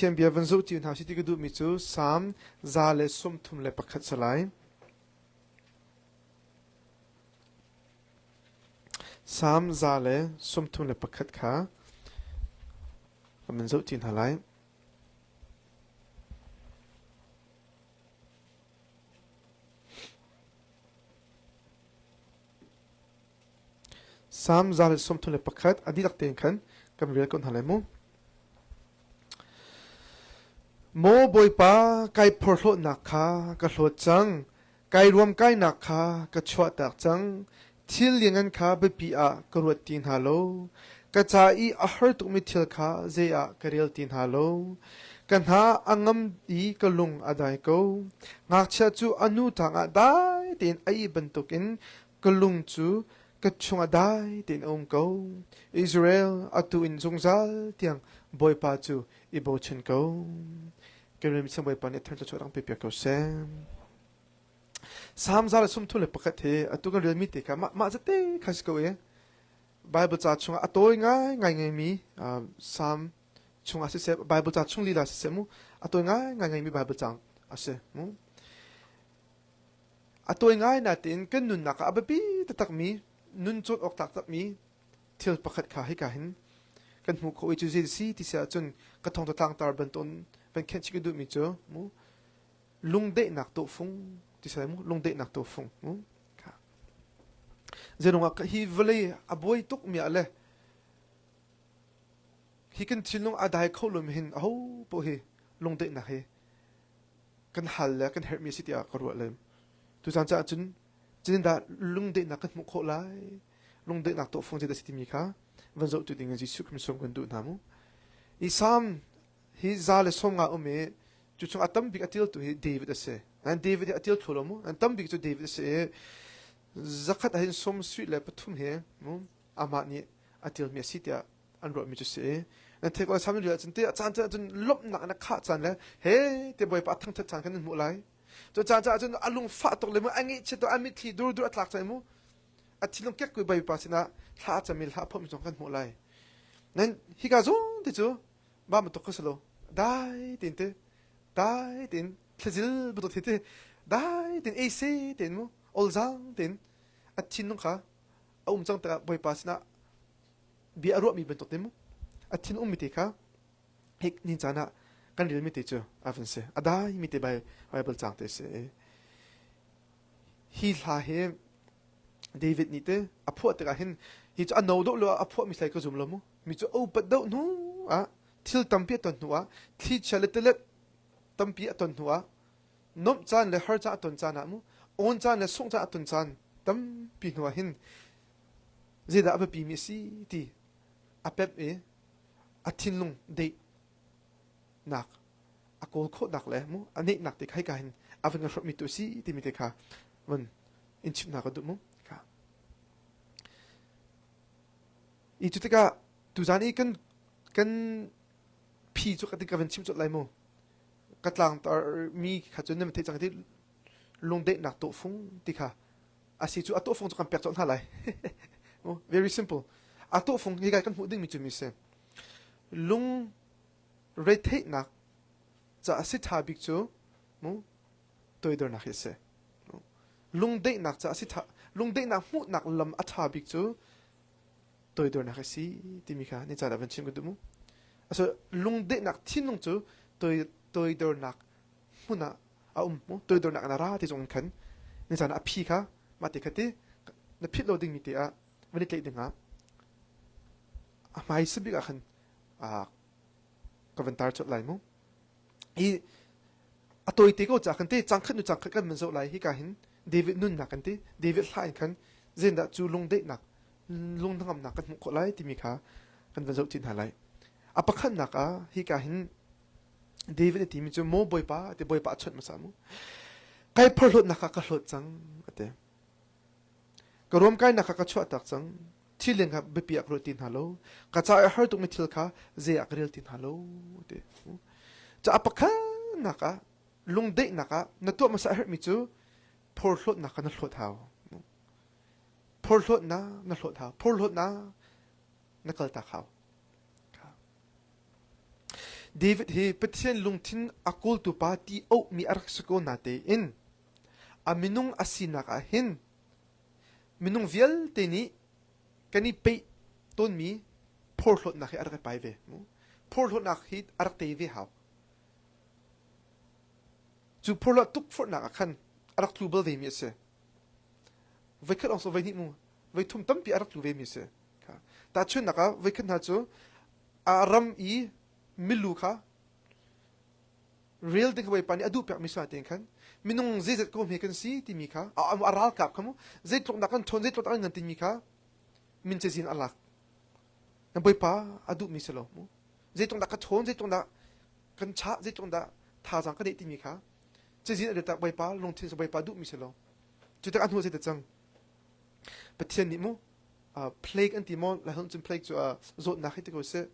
Pathian bia van zoh cio hna usih ti ka duhmi cu Salm 131 si lai. Salm 131 kha kan zoh cio hna lai. Salm 131 a dihlak tein khan kan rel ko hna lai mu. Maw Bawipa, kai phorhlawtnak kha ka hlawt cang, kai ruamkainak kha ka chuahtak cang. Thil lianngan kha biapi ah ka ruat ti hna lo. Ka ca i a har tukmi thil kha zei ah ka rel ti hna lo. Ka hna a ngam i ka lung a dai ko. Ngakchia cu a nu ṭangah dai tein a ih bantukin ka lung cu ka chungah dai tein a um ko. Israel, atu in zungzal tiang Bawipa cu i bochan ko. Kan ram Bawipa nih thar thluachuah dang pe piak ko seh. Salm 131 hi atu kan relmi te kha mah mah zate kha si ko i Bible ca chungah a tawi ngai ngai ngaimi Salm chungah siseh Bible ca chung lila siseh mu a tawi ngai ngai ngaimi Bible cang a si mu. A tawi ngai natein kan nunnak ah a biapi taktakmi nun cawn awk taktakmi thil pakhat kha hika hin kan hmuh khawh i cu zei si ti si ahcun ka thawngtha tlangtar bantukin van khenh chih ka duhmi cu mu lungdaihnak tawhfung ti si lai mu lungdaihnak tawhfung mu Zeirung ah hi vawlei a buai tuk mi ah le hi kan thinlung a dai kho lo mi hin aho paoh hi lungdaihnak hi kan hal le kan herhmi a si tiah ka ruah lem. Tuzaan caah cun zeitindah lungdaihnak kan hmuh khawh lai? Lungdaihnak tawhfung zeidah a si timi kha van zohtu ding in Jesuh Khrih sawm kan duh hna mu. I Salm hi 150 um i cu chung a tam bik a tiltu hi David a si. Nan David hi a til thlu lo mu. Nan tam bik cu David a si i zakhat ah hin sawm sui le pathum hi mu amah nih a tilmi a si tiah an ruahmi cu si nan thei ko sam ril ahcun te a caan caan lawmhnak in a khah caan le he te bawipa a thangthat caan kan hmuh lai cu caan caah cun a lung fah tuk le mu a ngeihchiat tuk a mitthli dur dur a tlak cang mu a thinlung kek kui bawipa sinah thla a cami hla phomh zong kan hmuh lai nan hika zong ti cu ba matuk ka salo dai tin te dai tin thlazil bantuk thi te dai tin ese tin mu olzang tin a thinlung kha a um cang tikah bawipa sinah bia a ruahmi bantuk te mu a thin ummi te kha hik ni caan ah kan relmi te cu a van si a daimi te Bible cang te si hi hla hi David nih te a phuah tikah hin hi cu a no deuh lo a phuahmi hlei ka zum lo mu mi cu upat deuh hnu ah thil tampi a ton hnu ah thlichia le tilet tampi a ton hnu ah nomh caan le har caan a ton caan ah mu awn caan le sungh caan a ton caan tampi hnu ah hin Zeidah a biapimi a si ti a pemh i a thinlung deihnak a kawl khawhnak le mu a neihnak te kha hika hin a van kan hrawmmi tu a si timi te kha van in chimhnak ka duh mu. Kha. I cu tikah tuzaan i kan kan phi cu ka ka van chim colh lai mu. Ka tlangtar mi kha cu nan theih cang ti lungdeihnak tawhfung ti kha a si cu a tawhfung cu kan pek colh hna lai very simple a tawhfung hi kan hmuh dingmi cu mi si lung retheihnak ca a si ṭha bik cu mu toidornak hi a si lungdeihnak ca a si ṭha lungdeihnak hmuhnak lam a ṭha bik cu toidornak a si timi kha ni caan ah van chim ka duh mu aso lungdeihnak thinlung cu toidornak hmun ah a um mu toidornak na ra ti zong in khan nizan ah a phi kha mah ti kha ti na phit lo dingmi te ah van i tlaih ding ah a hmai bik ah khan ka van tar chot lai mu hi a tawi te ko ca kan te cangkhat nu cangkhat kan man zoh lai hi ka hin David nunnak kan ti David hla in khan zendah cu lungdeihnak lunghnangamnak kan hmuh khawh lai timi kha kan van zoh chin hna lai a pakhatnak ah hi ka hin David a timi cu maw Bawipa ti Bawipa a chawnh hmasa mu. Kai phorhlawtnak kha ka hlawt cang a ti. Ka ruamkainak kha ka chuahtak cang. Thil leng kha biapi ah ka ruat ti hna lo. Ka ca i har tukmi thil kha zei ah ka rel ti hna lo ti. Ca a pakhatnak ah lungdaihnak ah na tuah hmasa a herhmi cu phorhlawtnak kha na hlawt hau. Phorhlawtnak na hlawt hau. Phorhlawtnak na kaltak hau. David hi Pathian lungthin a kawltu pa ti auhmi a rak si ko natein a minung a sinak ah hin minung vialte nih kan i peih tawnmi phorhlawtnak hi a rak i pai ve. Phorhlawtnak hi a rak tei ve hau. Cu phorhlawt tukforhnak ah khan a rak tlu bal vemi a si. Voikhat lawng voihnih mu, voithum tampi a rak tlu vemi a si. Tahchunhnak ah voikhat hna cu a ram i milu kha rel ding Bawipa nih a duh pekmi si tein khan minung zeizat ko hme kan si timi kha a ralkap kha mu zeitluk nak kan ṭhawn zeitluk nak kan ngan timi kha min cazin a lak. Na Bawipa a duhmi si lo mu. Zeitluk dah ka ṭhawn zeitluk dah kan chah zeitluk dah thazaang ka neih timi kha cazin a tak Bawipa lungthin cu Bawipa duhmi si lo. Cu tik a hnu zei cang Pathian nih mu plague an ti maw Laiholh cun plague cu zawtnak hi ti ko seh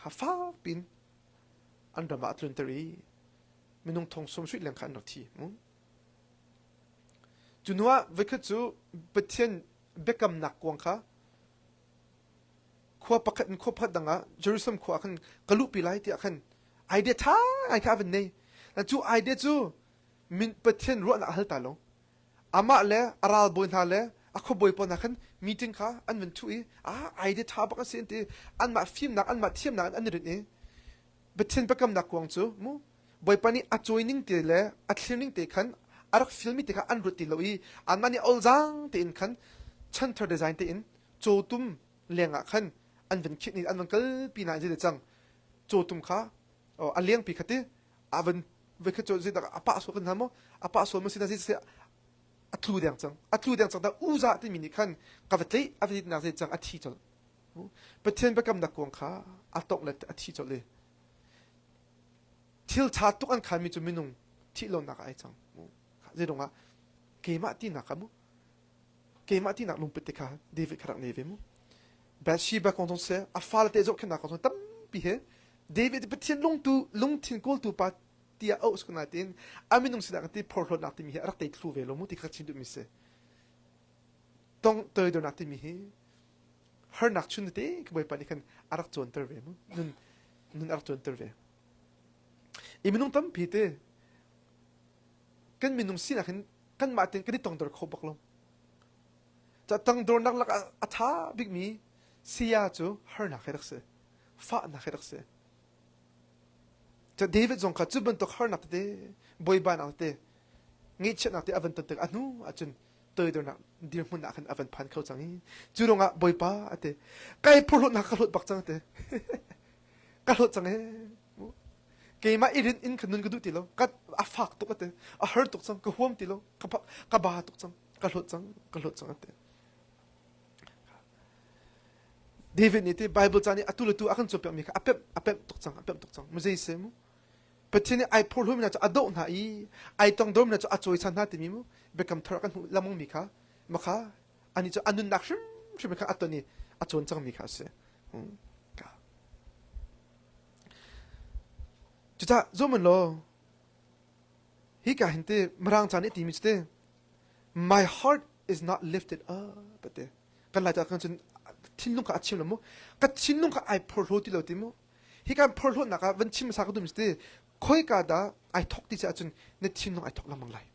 ha fak pin an ram ah a tlunter i minung thong sawm suit leng kha an rak thi. Cu hnu ah voikhat cu Pathian biakamnak kuang kha khua pakhat in khua pakhat dang ah Jerusalem khua ah khan ka luhpi lai tiah khan idea ṭha ngai kha a van nei. Cu idea cu min Pathian ruahnak a hal ta lo. Amah le a ralbawi hna le a khuabawi pawl hna khan meeting kha an van ṭhu i ah idea ṭha bak a si an ti. Anmah fimnak anmah thiamnak in an i rinh i Pathian biakamnak kuang cu mu Bawipa nih a cawi ning te le a thlir ning te khan a rak filmi te kha an ruat ti lo i anmah nih olzaang tein khan chanthar design tein cawtum lengah khan an van khinh i an van kalpi nain zei cang cawtum kha a lengpi kha ti a van voi khat cu zeidah a pah sual kan hna maw a pah sual maw si na zei a tlu deng cang a tlu deng cang da uza timi nih khan ka va tleih a va nak zei cang a thi colh Pathian biakamnak kuang kha a tongh le a thi colh i thil ṭha tuk an khanmi cu minung thih lonak ah ai cang zeidong ah keimah tinak kha mu keimah tinak lungput te kha David kha rak nei ve mu Bathsheba kong zong seh a fale te zohkhenhnak kong zong tampi he David Pathian lungtu lungthin kawltu pa tiah auh suk nain a minung sinak ti phorhlawtnak timi hi a rak tei thlu ve lo mu ti kha chim duhmi si tong toidornak timi hi harnak chun te ka bawipa nih khan a rak cawnter ve mu nun nun a rak cawnter ve i minung tampi te kan minung sinak hin kanmah tein kan i tongdor kho bak lo ca tangdornak lak ah a ṭha bikmi saya cu harnak he rak si fahnak he rak si ca David zong kha cu bantuk harnak tete buaibainak tete ngaihchiatnak te a van ton tik a hnu ahcun toidornak dirhmun ah khan a van phan kho cang i cu ruangah Bawipa a ti kai phurhlawtnak ka hlawt bak cang a ti ka hlawt cang ee keimah i rin in ka nun ka duh ti lo ka a fak tuk a ti a har tuk cang ka huam ti lo ka ka ba tuk cang ka hlawt cang ka hlawt cang a ti David nih ti Bible ca nih atu le tu a kan cawnpiakmi kha a pemh a pemh tuk cang a pemh tuk cang mu zei se mu Pathian nih ai phorhlawmi hna cu a doh hna i ai tongdormi hna cu a cawisan hna timi mu biakam thar kan hmuh lengmangmi kha makha ani cu a nunnak hrimhrim kha a ton i a cawn cangmi kha a si. Cucah zohmanh law hi ka hin te Mirang ca nih timi cu te my heart is not lifted up te kan lai ca kan cun thinlung kha a chim lo mu ka thinlung kha ai phorhlaw ti lo ti mu hi kan phorhlawtnak ah van chim hmasa ka duh mi cu ti khoika dah ai thok ti si ahcun na thinlung ai thok lengmang lai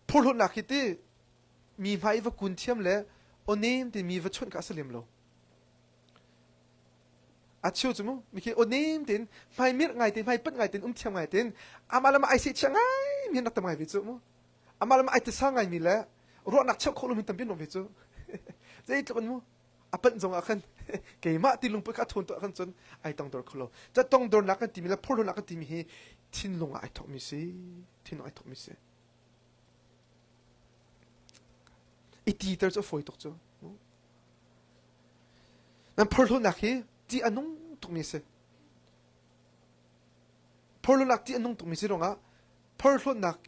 phorhlawtnak hi ti mi hmai i va kun thiam le awnem te mi va chawnh kha a si lem lo a cheu cu mu mi khi awnem tein hmai mirh ngai tein hmai pat ngai tein um thiam ngai tein amah le amah ai sehchiah ngai mi an rak tam ngai ve cu mu amah le amah ai tisa ngai mi le ruahnak cheuh khawh lo mi tampi an um ve cu zeitluk in mu a panh zong ah khan keimah ti lungput kha a thawn tuah khan cun ai tongdor kho lo ca tongdornak kan timi le phorhlawnak kan timi hi thinlung ah ai thawkmi si thinlung ai thawkmi si i titer cu a fawi tuk cu nan phorhlawnak hi ti a nung tukmi si phorhlawnak ti a nung tukmi si ruangah phorhlawnak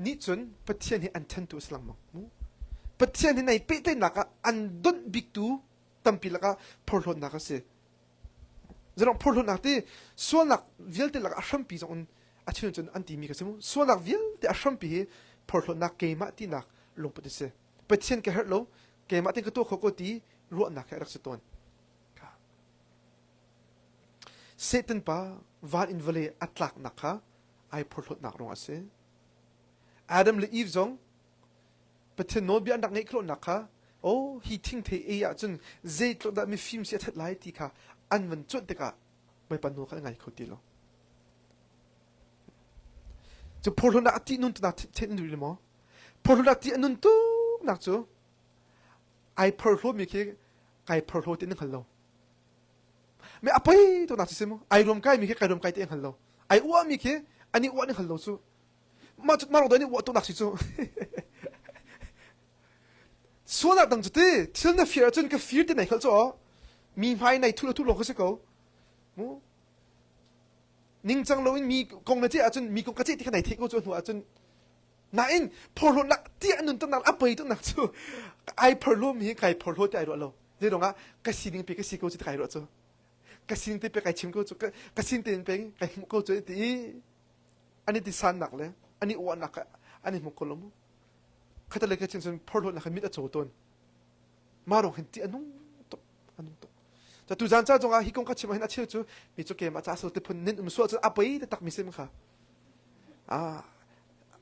nih cun Pathian hi an ṭhentu a si lengmang. Pathian hi nai pehtlaihnak ah an donh biktu tampi lakah phorhlawtnak a si. Zeirong phorhlawtnak ti sualnak vialte lakah a hrampi zong in a chim cun an timi ka si mu. Sualnak vialte a hrampi hi phorhlawtnak keimah tinak lungput a si. Pathian ka herh lo, keimah tin ka tuah kho ko ti ruahnak he a rak si tawn. Satan pa van in vawlei a tlaknak kha ai phorhlawtnak ruangah a si. Adam le Eve zong Pathian nawlbia an rak ngeih khawhnak kha oh hi thingthei ei ahcun zeitluk dah mifim si a that lai ti kha an van cuanh tikah Bawipa nawl kha an ngai kho ti lo. Cu phorhlawtnak a tih nun tunak theih nan duh maw? Phorhlawtnak tih a nun tuknak cu ai phorhlawmi khi kai phorhlaw ti nan hngal lo. Me a poi tuknak cu si mu. Ai ruam kai mi khi kai ruam kai ti an hngal lo. Ai uahmi khi an i uah nan hngal lo cu. Mah cu mah rong nih uah tuknak si cu. Sualnak dang cu ti thil na fir ahcun ka fir ti nai hngalh cu aw. Mi hmai nai thu lo thu lo ka si ko. Mu ningcang loin mi kong na ceh ahcun mi kong ka ceh ti kha nai theih ko cu hnu ahcun nain phorhlawtnak ti a nun taknak a poi tuknak cu ai phorhlaw mi hi kai phorhlaw ti ai ruah lo zei ruangah ka sining pe ka si ko cu ti kai ruah cu ka sining te pe kai chim ko cu ka sin tein peng kai hmuh ko cu ti i an i ti sannak le an i uahnak an i hmu ko lo mu khatale ka chin cun phorhlawtnak mit a caw tawn mah rong hin ti a nung tuk a nung tuk ta tu zan ca zongah hi kong ka chim ah hin a cheu cu mi cu keimah ca so te phun nin um suah cu a poi taktak mi sim kha ah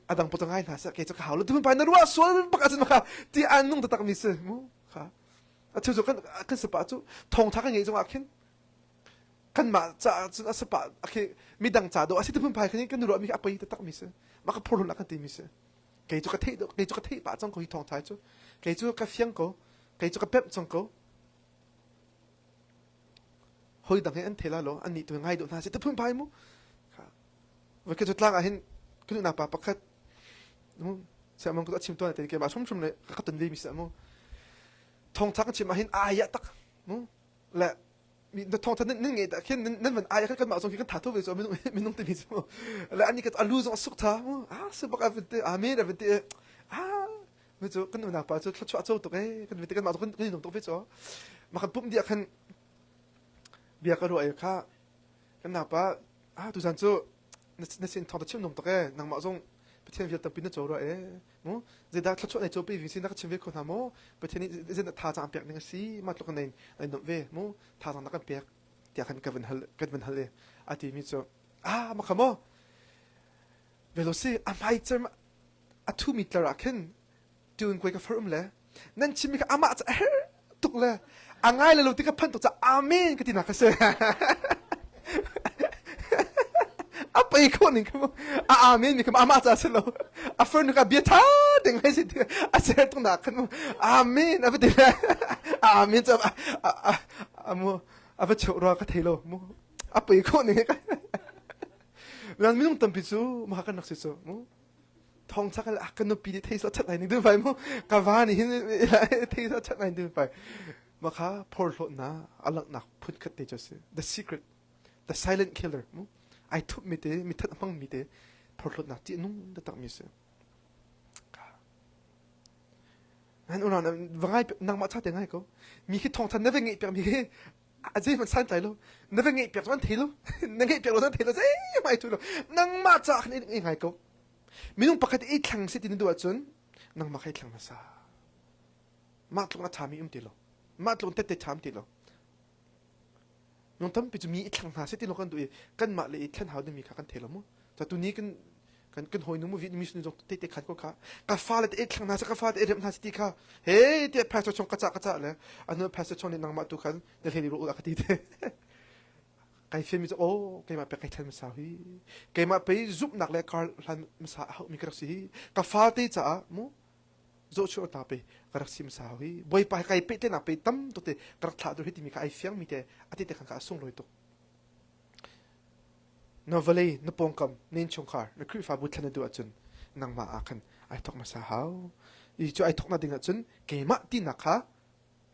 a dang put ngai hna seh kei cu ka hau lo tu pa na ruah sual bak ahcun kha ti an nung taktak mi si mu kha a cheu cu kan kan sapa cu thawngtha kan ngei zongah khin kanmah caah cun a sapa khi midang ca do a si tu phun phai khin kan ruah mi a poi taktak mi si mah ka phorhlun kan ti mi si kei cu ka theih kei cu ka theih pah cang ko hi thawngtha cu kei cu ka fiang ko kei cu ka pemh cang ko hoi dang he an thela lo an nih tu ngai duh hna si tu phun phai mu Voi cu tlang ah hin kan unau pa pakhat siamong ka chim tuan te ke ma hrum hrum le ka ton ve mi sa mu thongtha kan chim ah hin ai tak mu le mi na thongtha nan nan ngei ta khin nan van ai kan mah zong khi kan tha tho ve so minung minung te mi cu le ani ka alu zong suk tha mu a su bak a te amen a te a mi cu kan unau pa cu thluachuah cho tuk e kan te kan mah zong kan nung tuk ve cho ma kan pum dia khan bia ka ruah kha kan napa ah tuzan cu na sin thawng ta chim nung tak e nangmah zong Pathian vial tampi na co rua e mu zeidah thluachuah nei copi vi si na ka chim ve kho hna maw Pathian nih zeidah thazaang pek ning a si mah tluk nei nei nomh ve mu thazaang na kan pek tiah khan ka van hal kan van hal e a ti mi cu ah ma kha maw velo si a hmai cem a thu mi tlar ah khin tun koi ka far um le nan chimmi kha amah ca her tuk le a ngai le lo ti ka phan tuk ca amen ka ti nak ka si a pei kho ning kha a amen mi kha amah ca si lo a fern ka bia tha ding hai si a ser tuk nak khan amen a va ti le amen ca a mu a va cheu rua ka thei lo mu a pei kho ning ka lan minung tampi cu ma kan nak si cu mu thong chak a ka nupi nih thei chat nai ning dun fai mu ka va nih hin thei chat nai dun fai ma kha phorhlawtnak a langhnak phun khat te cu si the secret the silent killer mu ai thup mi te mi that hmang mi te phorhlawtnak ti nung taktak mi si nan unau va ngai nangmah cha te ngai ko mi khi thong than na ve ngeih piak mi khi a zei hmanh san tlai lo na va ngeih piak cu an thei lo na ngeih piak lo an thei lo zei hmai thu lo nangmah ca khan i ngai ko minung pakhat i thlang si ti na duh ahcun nangmah kha i thlang hmasa mah tluk a ṭhami um ti lo mah tluk tette ṭha um ti lo nung tampi cu mi i thlang hna si ti lo kan duh i kanmah le i thlen hau dingmi kha kan thei lo mu ca tu ni kan kan kan hawi nu mu Vietnamese nu zong te te khan ko kha ka fa le te thlang hna ka fa te rem hna ti kha he te pastor chong ka cha ka cha le anu pastor chong nih nangmah tu khan na hlei ru ka ti te kai fian mi cu oh keimah pe kai thlan masa hi keimah pe zumhnak le kar hlan masa hau mi ka rak si hi ka fa te caah mu zohchuah ta pe ka rak sim sa hi boipa kai pe te nak pe tam tuk te ka rak thlah dur hi timi kha ai fiang mi te ati te khan ka sung loi tuk Na vawlei, na pawngkam, na innchungkhar, na Khrihfabu thlen na duh ahcun nangmah ah khan ai thawk hmasa hau. I cu ai thawknak ding ahcun keimah tinak kha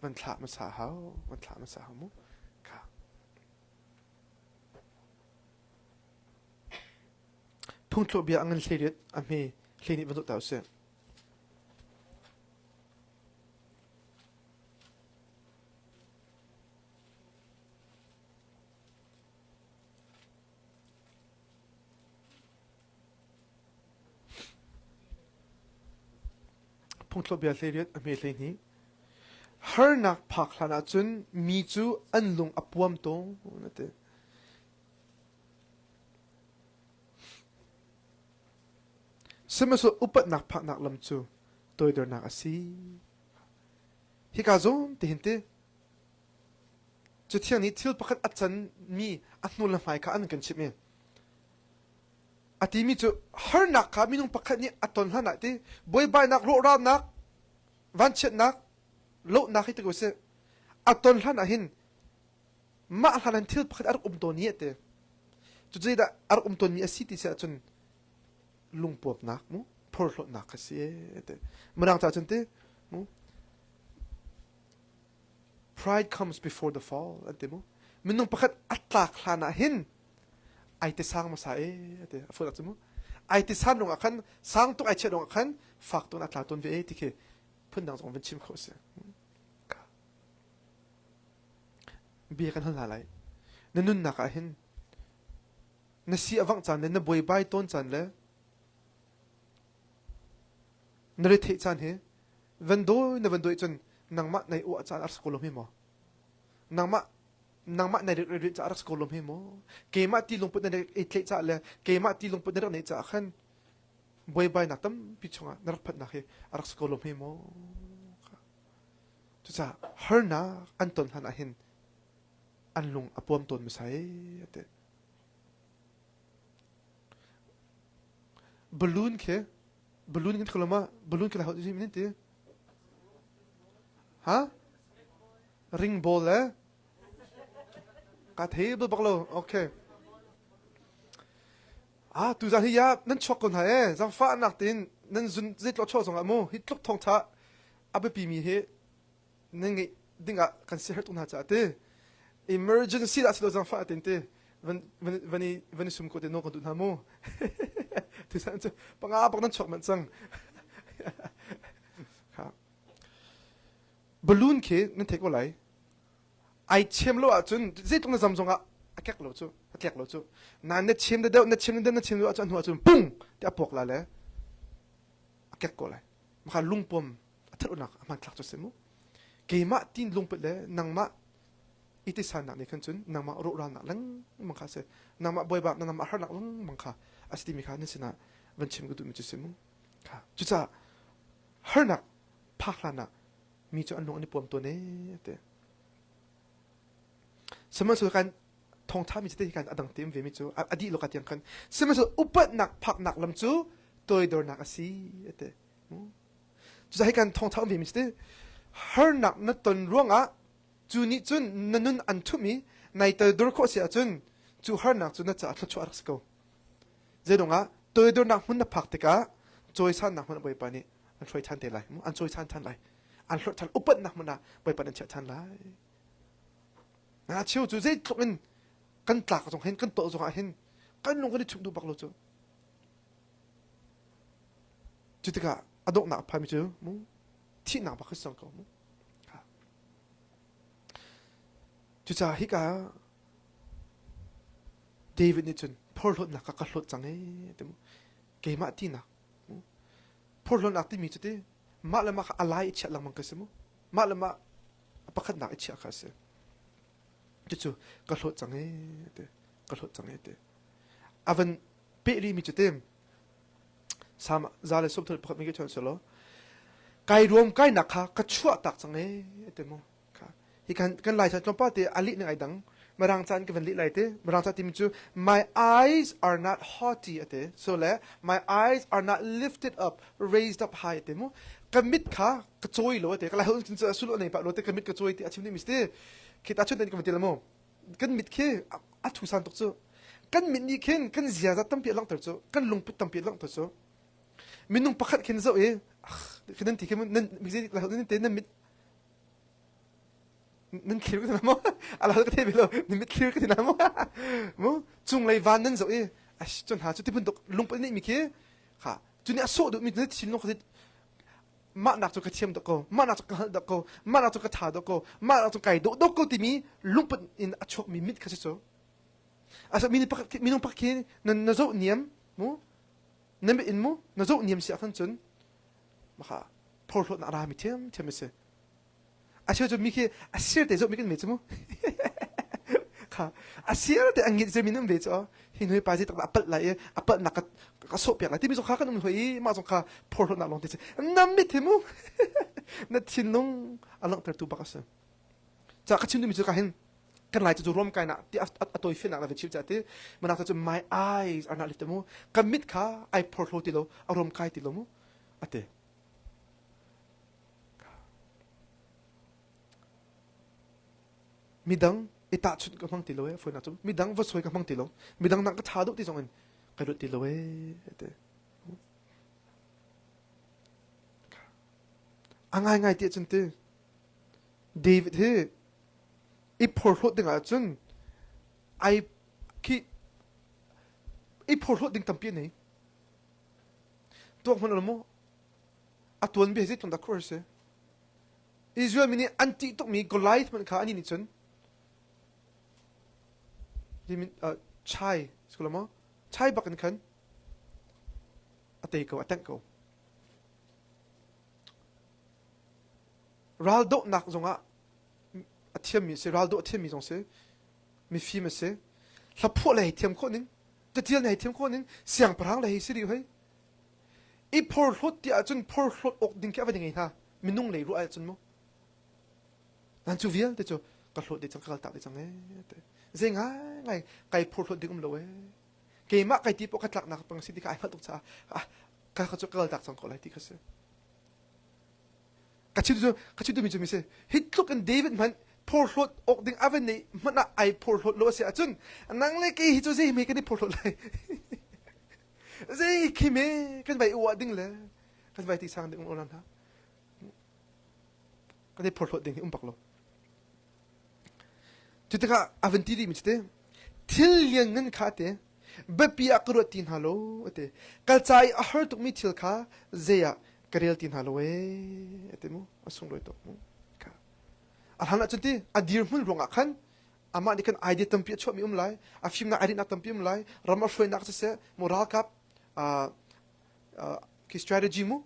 van thlah hmasa hau, van thlah hmasa hau mu. Kha. Phungthluk bia a ngan hleiriat a hme hlei nih van zoh ta usih. Phungthlawbia 18 a hme 12 Harnak phak hlan ahcun mi cu an lung a puam tawn a ti. Sihmanhsehlaw upatnak phaknak lam cu toidornak a si. Hika zawn ti hin ti Cathiang nih thil pakhat a canmi a hnu le hmai kha an kan chimh i a timi cu harnak kha minung pakhat nih a ton hlan ah ti buaibainak rawhralnak vanchiatnak lohnak hi ti ko sih a ton hlan ah hin mah hlan ah thil pakhat a rak um tawn i a ti cu zeidah a rak um tawnmi a si ti si ahcun lungpuamnak mu phorhlawtnak kha si ti mirang ca cun ti mu Pride comes before the fall an ti mu. Minung pakhat a tlak hlan ah hin ai ti sang hmasa e ti a fuat cu mu. Ai ti san rungah khan sang tuk ai chiah rungah khan fak tun a tla tawn ve e ti khi phundang zong van chim kho si. Bia kan hal hna lai. Na nunnak ah hin na si a vangh caan le na buaibai tawn caan le na retheih caan hi van dawi na van dawi cun nangmah nai uah caan a rak si ko lo hme maw nangmah nangmah nai rik rik ca rak si ko lo hme maw keimah ti lungput na rak i tleih ca le keimah ti lungput na rak neih caah khan buaibainak tampi chungah na rak phanhnak hi a rak si ko lo hme maw cucaah harnak an ton hlan ah hin an lung a puam tawn masai ate balloon khi Balloon kan thalo ma? Balloon kan hau ti ti? Ha? Ring ball eh? Ka thei bal bak lo. Okay. Ah, tu zan hi ya nan chuak ko hna eh. Zangfah nak tin nan zun zeitlo chuak zong ah mu hi tluk thong tha a biapi mi hi nan ngeih dingah kan siaherh tuk hna caah ti emergency dah si lo zangfah tin ti van van van i van i sum ko te no kan duh hna mu tusan cu panga bak nan chuak manh cang balloon khi nan thei ko lai ai chem lo ahcun zeitluk na zam zongah a kek lo cu a tlek lo cu na na chem deuh na chem deuh na chem deuh ahcun hnu ahcun pung ti a puak la le a kek ko lai maka lungpom a thatnak a hmanthlak cu si mu keimah tin lungput le nangmah i tisannak nih khan cun nangmah rawhralnak lengmang kha si nangmah buaibak nangmah harnak lengmang kha a si timi kha nan sinah van chim ka duhmi cu si mu kha cucaah harnak phak hlan ah mi cu an lung an i puam tawn ee te sihmanhsehlaw kan thawngtha mi te kan adang te ve mi cu a dih lo ka tiang khan sihmanhsehlaw upatnak phaknak lam cu toidornak a si ate Cucaah hi kan thawngtha um ve mi si harnak na ton ruangah cu nih cun na nun an thum i nai toidor khawh si ahcun cu harnak cu na caah thluachuah rak si ko. Zeidong ah toidornak hmun na phak tikah cawisannak hmun ah Bawipa nih an hruai ṭhan te lai. An cawisan ṭhan lai. An hlorh ṭhan upatnak hmun ah Bawipa nih an chiah ṭhan lai. Na cheu cu zeitluk in kan tlak zong hin kan tawh zong ah hin kan lung kan i chumh duh bak lo cu. Cu tikah a donghnak a phanmi cu mu thihnak bak khi si ko mu. Cucaah hika David nih cun phorhlawtnak kha ka hlawt cang ee ti mu. Keimah tinak mu. Phorhlawtnak timi cu ti mah le mah kha a lai i chiah lengmang ka si mu. Mah le mah a pakhatnak i chiah kha a si. Cucu ka hlawt cang ee ti ka hlawt cang ee ti. A van peh rihmi cu ti Sam za le sawm pakhat mi ke chon selo kai ruam kai nak kha ka chuah tak cang e te mu kha hi kan kan lai chan tlawmpal te ali ning ai dang mirang chan ka van lih lai te mirang ca timi cu my eyes are not haughty ate so le my eyes are not lifted up raised up high ate mu ka mit kha ka choi lo ate ka lai hon cun sulu nei pa lo te ka mit ka choi ti a chim ni mi sti khita chun den ka van ti la mu kan mit khi a thu san tuk cu kan mit nih khin kan ziaza tampi a langhter cu kan lungput tampi a langhter cu minung pakhat khin zoh i khi nan ti khi nan nan te nan mit nan thlir ka ti maw ala ka thei lo nan mit thlir ka ti na maw mu cunglei van nan zoh i cun ha cu ti bantuk lungput nih mi khi kha cu nih a sawh duh mi na thinlung kha mah nak cu ka thiam dok ko mah nak cu ka hngalh dok ko mah nak cu ka tha dok ko mah nak cu kai dawh dok ko timi lungput in a chuakmi mit kha si cu asa minung pakhat minung pakhat khi na na zoh niam mu na mit in mu na zoh niam si ahkhan cun maka phorhlawtnak a rami thiam thiam a si a cheu cu mi khi a sir te zoh mi kan me cu mu. Kha a sir te an ngit ze min um ve chu hi noi pa zi tak a palh lai i a palh nak ka sawh piak lai timi zong kha kan um hoi i mah zong kha phorhlawtnak lawng te si nam mit hi mu na thinlung a langhtertu bak a si. Ca ka chim duhmi cu ka hin kan lai cu rom kai nak ti a tawi finak na va chim ca ti manak cu my eyes are not lifted mu ka mit kha ai phorhlaw ti lo a rom kai ti lo mu ate midang i tahchunh ka hmang ti lo e foinak cu midang va sawi ka hmang ti lo midang nak ka tha deuh ti zong in ka ruat ti lo e ate a ngai ngai ti cun ti David hi i phorhlawt ding ahcun ai khi i phorhlawt ding tampi a nei. Tuak hmanh mu a tuanbia hi zeitluk dah khuar si. Israel mi nih an ṭih tukmi Goliath hmanh kha anih nih cun chai maw chai bak in khan a tei ko a tengh ko. Raldohnak zongah a thiammi a si, raldoh a thiammi zong si, mifim a si. Hlaphuah le hei thiam khawh ning, catial le hei thiam khawh ning, siangpahrang le hei si rih hoi. I phorhlawt ti ahcun phorhlawt awk ding khi a va ngei hna. Minung lei ruah ahcun mu. Nan cu vialte cu ka hlawt dih cang, ka kaltak dih cang ee. Zei ngai ngai kai phorhlawt ding um lo ee. Keimah kai ti poh ka tlaknak pang si ti kha ai hngalh tuk caah ka ka cu ka kaltak cang ko lai ti kha si. Ka chim cu ka chim duhmi cu mi si hi tluk in David hmanh phorhlawt awk ding a van neih hmanh ah ai phorhlawt lo a si ahcun nang le kei hi cu zei me kan i phorhlawt lai zei khi me kan vai uah ding le kan vai ti sang ding um olan ha kan i phorhlawt ding hi um bak lo cu tikah a van ti dih mi cu te thil lian ngan kha te biapi ah ka ruat ti hna lo a ti kal ca i a har tukmi thil kha zei ah ka rel ti hna lo ee a ti mu a sunglawi tuk mu kha a hlan ahcun ti a dirhmun ruangah khan amah nih khan idea tampi a chuahmi um lai a fimnak a rinnak tampi um lai ram a hruainak siseh mu ralkap khi strategy mu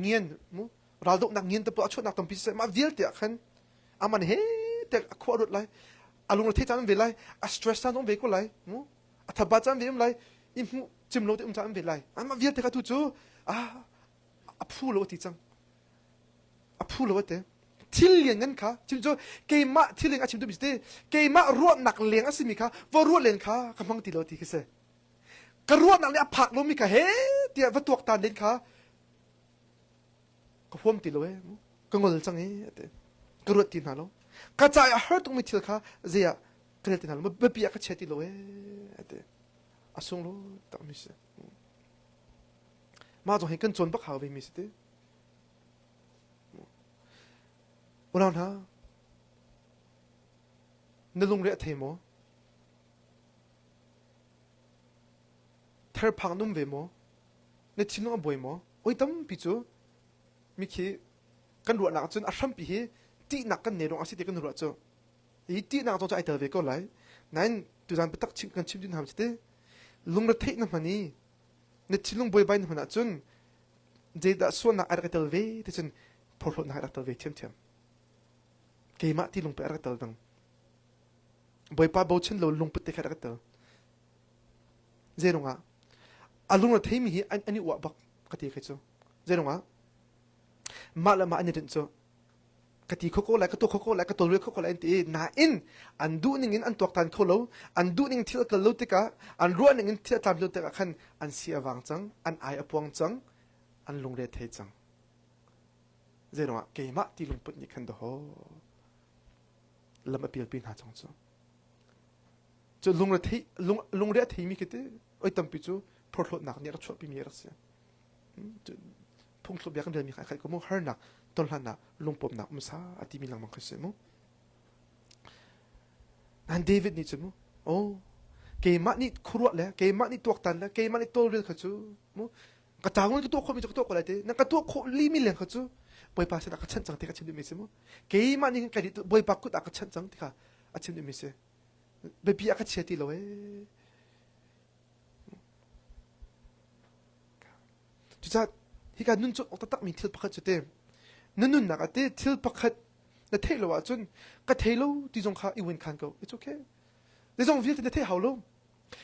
ngian mu raldohnak ngian te a chuahnak tampi siseh mah vialte ah khan aman he te a khua ruat lai a lung thei caan ve lai a stress caan zong ve ko lai mu a thaba caan ve um lai i hmuh cim lo te um caan ve lai amah vialte kha tu cu a a phu lo ti cang a phu lo te thil lian ngan kha chim cu keimah thil leng a chim tu mi te keimah ruahnak leng a simi kha va ruah len kha ka hmang ti lo ti khi si ka ruahnak nih a phak lomi kha he tiah va tuak tan len kha ka huam ti lo ee ka ngol cang ee ati ka ruat ti hna lo ka ca i a har tukmi thil kha zei ah ka rel ti hna lo biapi ah ka chia ti lo ee ati a sunglawi takmi si mah zong hi kan cawn bak hau ve mi si ti unau hna na lungre a thei maw therphang num ve maw na thinlung a buai maw oi tampi cu mikhi kan ruahnak cun a hrampi hi tihnak kan nei ruang a si ti kan ruah cu hi tihnak zong cu ai tel ve ko lai nain tuzan biatak chim kan chim din ham te lungretheih na hman i na thinlung buaibai na hman ahcun zeidah sualnak ai rak i tel ve ti cun phorhlawtnak ai rak tel ve thiamthiam keimah ti lungput ai rak tel dang bawipa bochan lo lungput te kha rak tel Zeirungah a lung a theimi hi an, an i uah bak ka ti khi cu. Zeirungah mah le mah an i rinh cu ka ti kho ko lai ka tuah kho ko lai ka tawlrel kho ko lai an ti i nain an duh ning in an tuaktan kho lo an duh ning thil a kal lo tikah an ruah ning in thil a tlam lo tikah khan an si a vang cang an ai a puang cang an lungre thei cang zeirungah keimah ti lungput nih khan daho lam a pialpi hna cang cu Cu lungre lung, lungre a theimi khi ti oi tampi cu phorhlawtnak nih a rak chuahpimi a rak si. Phungthluk bia kan relmi kha khat ko mu harnak ton hlanah lungpawmnak um sa a timi lengmang khi si mu. Nan David nih cun mu oh keimah nih khuaruah le keimah nih tuaktan le keimah nih tawlrel kha cu mu ka taung ka tuah khawhmi cu ka tuah ko lai ti na ka tuah khawh limi leng kha cu Bawipa sinah ka chanh cang ti ka chim duhmi si mu keimah nih ka Bawipa kut ah ka chanh cang ti kha a chim duhmi si biapi ah ka chia ti lo ee cucaah hika nun cu awk taktakmi thil pakhat cu te na nunnak ah te thil pakhat na theih lo ahcun ka thei lo ti zong kha i win khan ko it's okay. Zeizong vialte na theih hau lo.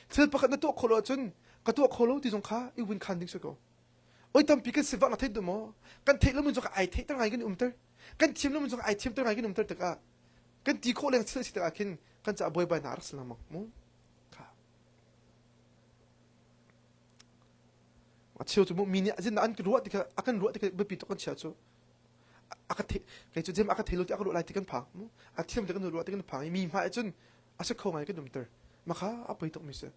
Thil pakhat na tuah khawh lo ahcun ka tuah kho lo ti zong kha i win khan ding si ko. Oi tampi kan sivah na theih duh maw? Kan theih lomi zong ai theihter ngai kan i umter. Kan thiam lomi zong ai thiamter ngai kan umter tikah kan ti khawh leng thil a si tikah khin kan caah buaibainak a rak si lengmang mu. Kha. A cheu cu mi nih zin an ruah tikah a kan ruah tikah biapi tuk kan chia cu a ka the kei cu jem a ka thei lo ti a ka ruah lai ti kan phang mu a thiam ti kan ruah ti kan phang i mi hmai cun a si kho ngai kan umter makha a poi tuk mi si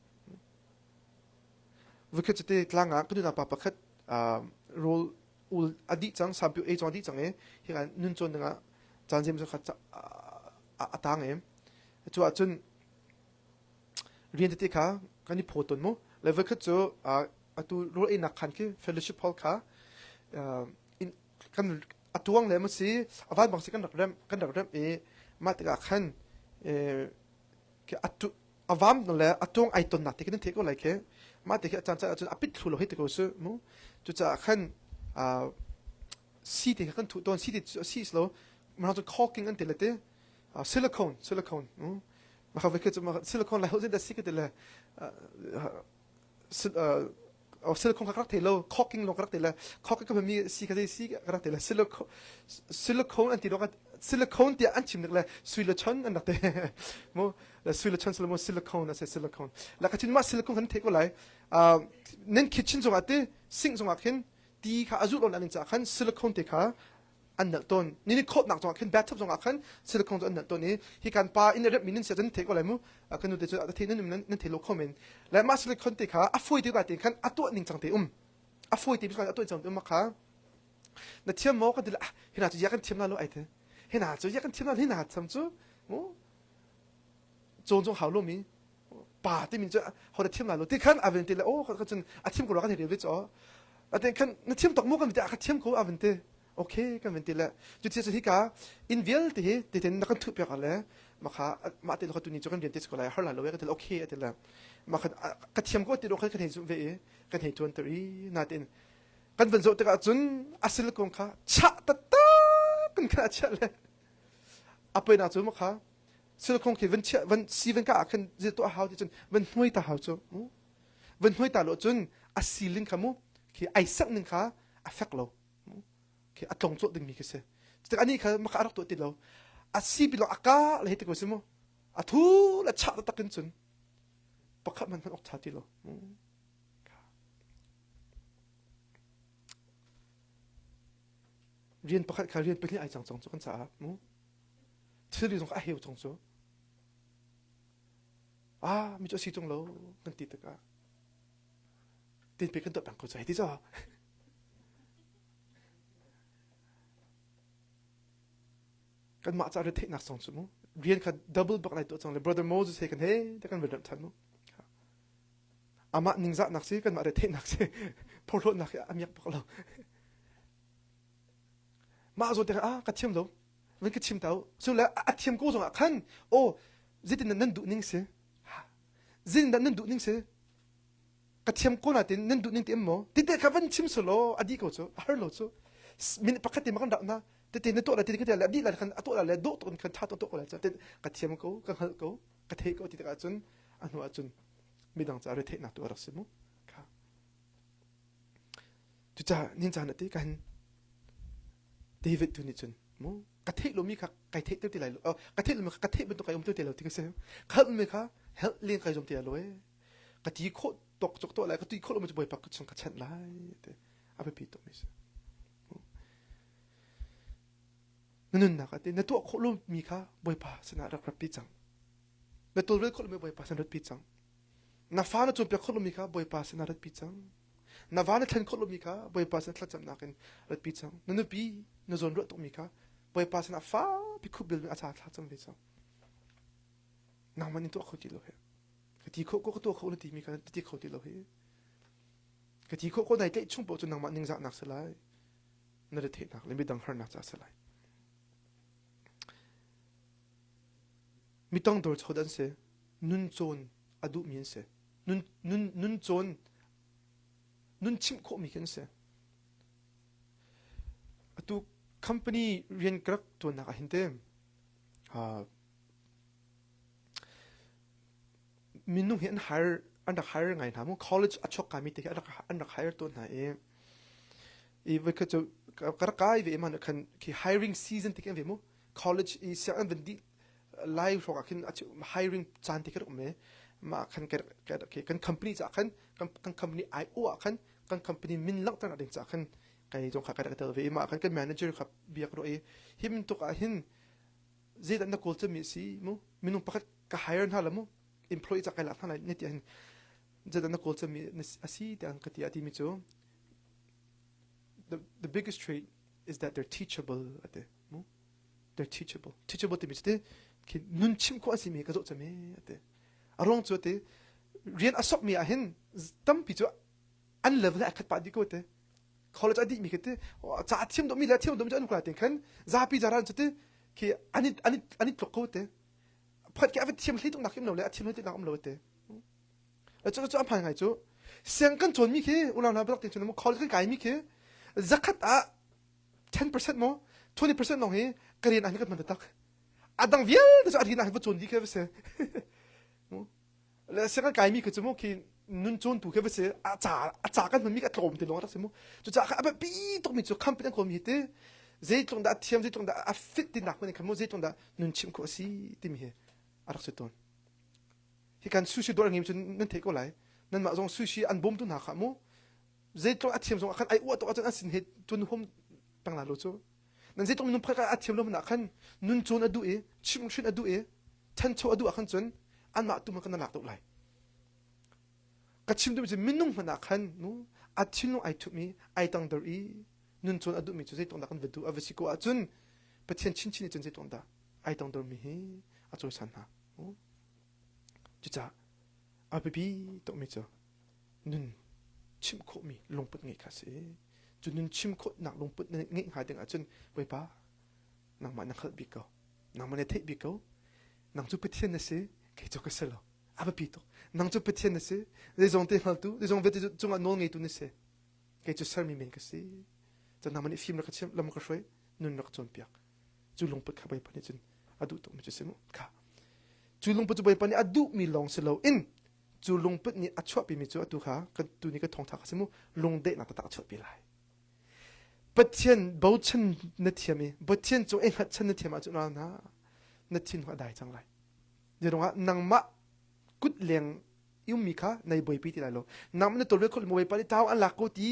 Voikhat cu te tlang ah ka nunau pa pakhat rawl ul a dih cang sampiu ei cang a dih cang i hika nun cawn dingah caan zeimawzat kha a tang i cu ahcun rian tete kha kan i phaw tawn mu le voikhat cu atu rawl einak khan khi fellowship hall kha kan a tuang le maw si a van bang si kan rak remh kan rak remh i mah tikah khan a vam le a tung ai tonnak te khi nan theih ko lai khi mah te khi a caan caan ahcun a pit thlu lo hei ti ko su mu cucaah khan si te kha kan thuh tawn si te si lo mah cu caulking an ti le te silicone silicone mah kha ve khi cu silicone lai ho zin dah si ka ti le silicone kha ka rak thei lo caulking lawng ka rak thei le caulking ka mi si kha si ka rak thei le silicone silicone an ti dawk silicone tiah an chim nik le sui le chon an rak te mu le sui le chon silo mu silicone a si silicone la ka chin ma silicone kan thei ko lai nan kitchen zongah te sink zongah khin ti kha a zut lo na ning ca khan silicone te kha an nalh tawn ni ni khawtnak zongah khin bathtub zongah khan silicone cu an nalh tawn i hi kan pa in rep mi nan sia cun thei ko lai mu kan nu te cu a thei nan nan thei lo kho men le mah silicone te kha a fawi te te khan a tuah ning cang te um a fawi te khan a tuah cang te um kha na thiam maw kan ti le hina cu ya kan thiam la lo ai te hina cu ya kan thiam la hina cham cu mu cawn zong hau lo mi pa timi cu ho na thiam lai lo ti khan a van ti le oh ka cun a thiam ko kan hei rel ve cho a te khan na thiam tok mu kan ti a ka thiam ko a van ti okay kan van ti le cu ti cu hika in vialte hi ti ten na kan thuh piak le makha mah te lo tu ni cu kan rian te ko lai har lai lo ka ti okay a ti le ma khan ka thiam ko ti lo khan kan hei zum ve i kan hei tuan ter i na tin kan van zoh tikah cun a sil kong kha chah taktak kan khan a chiah le a poi na cu makha silicone khi van chiah van si van ka ah khan zil tuah hau ti cun van hnuai ta hau cu mu van hnuai ta lo cun a siling kha mu khi ai sak ning kha a fek lo mu khi a tlong cawh dingmi khi si tik ani kha maka a rak tuah ti lo a si bi lo a ka le hei ti ko si mu a thu le chah taktak in cun pakhat man hman ok tha ti lo mu rian pakhat kha rian pahnih ai cang cang cu kan caah mu thilri zong kha a heu cang cu ah mi cu a si tung lo kan ti tikah tin pe kan tuah peng ko cu hei ti caw kanmah ca retheihnak song cu mu rian kha double bak lai tuah cang le brother Moses he kan he te kan van than mu amah ningzahnak si kanmah retheihnak si phorhlawtnak hi a miak bak lo mah zawn te ah ka thiam lo van ka chim ta u cu le a thiam ko zongah khan aw zeitin nan duh ning si zeitin nan duh ning si ka thiam ko na tin nan duh ning ti em maw ti te kha van chim selaw a di ko cu a har lo cu minute pakhat te ma kan rak na tete na tuah la ti ka le a dih la khan a tuah la le dawh tuk khan tha tuk ko la cu ka thiam ko ka hngalh ko ka theih ko ti tikah cun a hnu ah cun midang ca retheihnak tu a rak si mu kha Cucaah nin caan ah ti kan David tu nih cun mu ka theih lomi kha kai theih ti lai lo ka theih lomi kha ka theih bantuk kai um ti lo ti ka si khalmi kha helh len kai zum ti lo e ka ti khawh tok cok to lai ka ti khawh lomi cu bawipa ka chung ka chanh lai ti a biapi tuk mi si na nunnak ah ti na tuah khawh lomi kha bawipa sinah rak ratpi cang na tawlrel khawh lomi bawipa sin ratpi cang na fa na cawnpiak khawh lomi kha bawipa sinah ratpi cang Na va na thlen khawh lomi kha Bawipa sin thlacamnak in ratpi cang. Na nupi na zawn ruah tukmi kha Bawipa sinah fapi khup bil a ca thla cang ve cang. Nangmah nih tuah kho ti lo he. Ka ti khawh ko ka tuah kho na timi kha na ti kho ti lo hi. Ka ti khawh ko nai tlaih chung paoh cu nangmah ningzahnak si lai. Na retheihnak le midang harnak ca si lai. Mitang dawr chawt an si. Nun cawn a duhmi an si. Nun nun nun cawn nun chimh khawhmi khi an si. Atu company rian ka rak ṭuannak ah hin te uh, Minung hi an hire an rak hire ngai hna mu. College a chuak kami te hi an rak an rak hire tawn hna i i voikhat cu ka rak kai ve i mah khan khi hiring season ti khi an ve mu. College i siang an van dih lai hrawk ah khin hiring caan ti khi rak um i mah khan kan company caah khan kan company ai-awh ah khan kan company min langhternak ding caah khan kai zong kha ka rak tel ve i mah khan kan manager kha bia ka ruah i hi bantuk ah hin zeidah na kawl cemmi a si mu minung pakhat ka hire hna la mu employee ca kai lak hna lai ne ti hin zeidah na kawl cemmi a si tiah ka ti a timi cu the, the biggest trait is that they're teachable ate mu they're teachable teachable timi cu khi nun chim khawh a simi ka zoh cem e ate a ruang cu ate rian a sokmi ah hin tampi cu an level a khat pah dih ko te college a dih mi khi te ca a thiam dawhmi le a thiam dawhmi cu an kula te khan zapi zaran cu te khi an i an i an i tluk ko te pakhat khi a va thiam hlei tuk nak um lo le a thiam hlei nak um lo te le cu cu a hman ngai cu siang kan cawn mi khi unau hna biak te cun college kan kai mi khi zakhat ah 10% maw 20% lawng hi ka rian ah hin kan hman taktak a dang vialte cu a rian ah hin va cawn dih khi va si le sianginn kaimi khi cu mu khi nun cawntu khi va si a ca a ca kan hmanmi a tlawm ti lawng rak si mu cucaah kha a biapi tukmi cu company an kawlmi hi ti zeitluk dah a thiam zeitluk dah a fit ti nak hmanh khan mu zeitluk dah nun chimh khawh a si timi hi a rak si tawn hi kan sushi dawr ngim cun nan theih ko lai nanmah zong sushi an bawmtu hna kha mu zeitluk a thiam zong ah khan ai uah tuk ahcun an sin he cun hum peng la lo cu nan zeitluk minung pakhat a thiam lo hmanh ah khan nun cawn a duh i chimhhrin a duh i ṭhancho a duh ah khan cun anmah tu hmanh kan lak deuh lai ka chim duhmi cu minung hmanh ah khan mu a thinlung ai thupmi ai tangdor i nun cawn a duhmi cu zeitluk dah kan va duh a va si ko ahcun Pathian chinchin nih cun zeitluk dah ai tangdormi hi a cawisan hna cucaah a biapi tukmi cu nun chimh khawhmi lungput ngeih kha a si cu nun chim khawhnak lungput na ngeih hnga ding ahcun Bawipa nangmah na hngalh bik ko nangmah na theih bik ko nang cu Pathian na si kei cu ka si lo a biapi tuk nang cu Pathian na si zeizong te hngaltu zeizong vialte cungah nawl ngeitu na si kei cu sermi men ka si cun nangmah nih fim rak ka chimh lam ka hruai nun rak cawnpiak cu lungput kha Bawipa nih cun a duh tukmi cu si mu kha cu lungput cu Bawipa nih a duhmi lawng si lo in cu lungput nih a chuahpimi cu atu kha kan tu ni ka thawngtha kha si mu lungdehnak taktak a chuahpi lai Pathian bochan na thiam i Pathian cung i hngatchan na thiam ahcun na na thin a dai cang lai. Zeiruangah nangmah kut leng i ummi kha nei buaipi ti lai lo. Nangmah na tawlrel khawh Bawipa nih tau an lak ko ti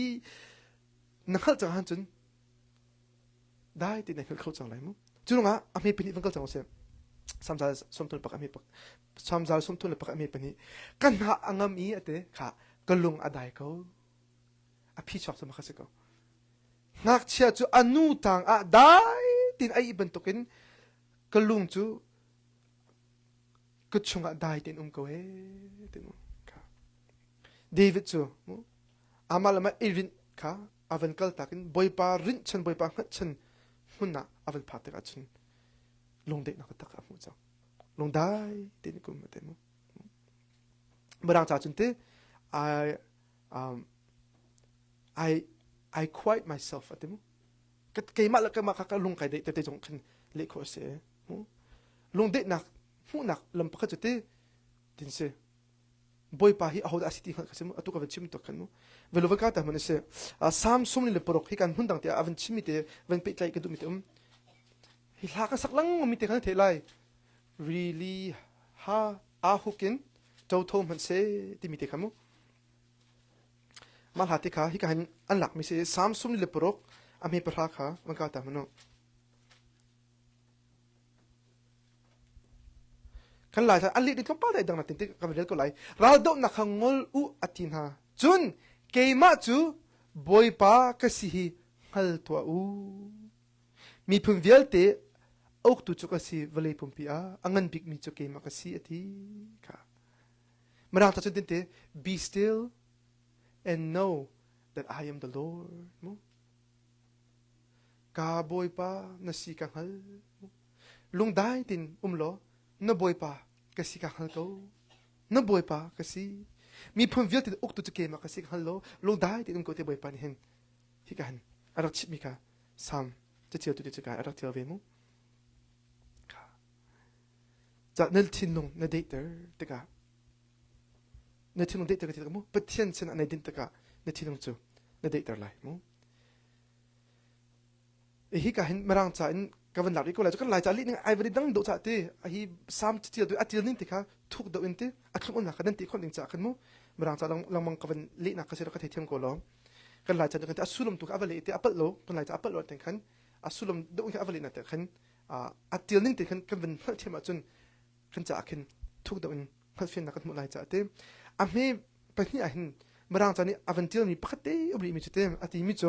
na hngalh cang ahcun dai ti na hngalh kho cang lai mu. Cu ruangah a hme pahnih van kal cang usih. Samzal sawmthum le pakhat a hme Samzal 31 a hme pahnih ka hna a ngam i ate kha ka lung a dai ko. A phichuak cu makha si ko. Ngakchia cu a nu tang ah dai tin a ih bantukin ka lung cu ka chungah dai tein um ko he ti mu kha David cu amah le mah i rinh kha a van kal tak in Bawipa rinhchan Bawipa hngatchan hmun ah a van phak tikah cun lungdaihnak taktak a hmuh cang lungdai tein kum te mu Mirang ca cun te I um, I I quiet myself ati mu keimah le keimah kha ka lung kai deih tete zong khan leh khawh a si mu lungdeihnak hmuhnak lam pakhat cu ti tin si bawipa hi ahodah a si ti hngalh kha si mu atu ka van chim tuk khan mu velo va ka ta hmun si Sam sum le paruk hi kan hmun dang te a van chimmi te van pehtlaih ka duhmi te um hi hla ka sak lang mi te khan the lai really ha a hukin to tho hmanh se timi te kha mu Mah hla te kha hika hin an lakmi si Salm 26 a hme pahra kha van ka ta hmanh u. Kan lai an leh ding tlawmpal dai dang na tin tik kan rel ko lai. Raldohnak kha ngol u a ti hna. Cun keimah cu Bawipa ka si hi hngal tuah u. Miphun vialte uktu cu ka si vawlei pumpi ah a ngan bikmi cu keimah ka si a ti kha. Mirang ta cun tinte be still and know that I am the Lord. Mu. Ka Bawipa na si ka hngal. Lungdai tin um law na Bawipa ka si ka hngal ko. Na Bawipa ka si. Miphun vialte uktu cu keimah ka si ka hngal lo. Lungdai tin um ko te Bawipa nih hin hi ka han a rak chimmi kha Salm caṭialtu te cu ka a rak ṭial ve mu. Ca na thinlung na deihter tikah. Na thinlung daihter ka ti mu. Pathian sinah nai dinh tikah na thinlung cu na daihter lai mu. Hi ka hin mirang ca in ka van lak rih ko lai cu kan lai ca lih ning ai van i dang dawh ca ti hi sam tial tu a tial ning ti kha thuk deuh in ti a thlum nak kha nan ti khon ding ca khan mu mirang ca lengmang ka van leh nak ka si ka thei thiam ko lo kan lai ca kan ti a sulum tu kha a va leh ti a palh lo kan lai ca a palh lo ten khan a sulum deuh in a va leh na te khan a tial ning te khan kan van hngalh thiam ahcun kan ca ah khin thuk deuh in hngalhfiannak kan hmuh lai ca ti a hme pahnih ah hin mirang ca nih a van tialmi pakhat te um rih mi cu te a ti mi cu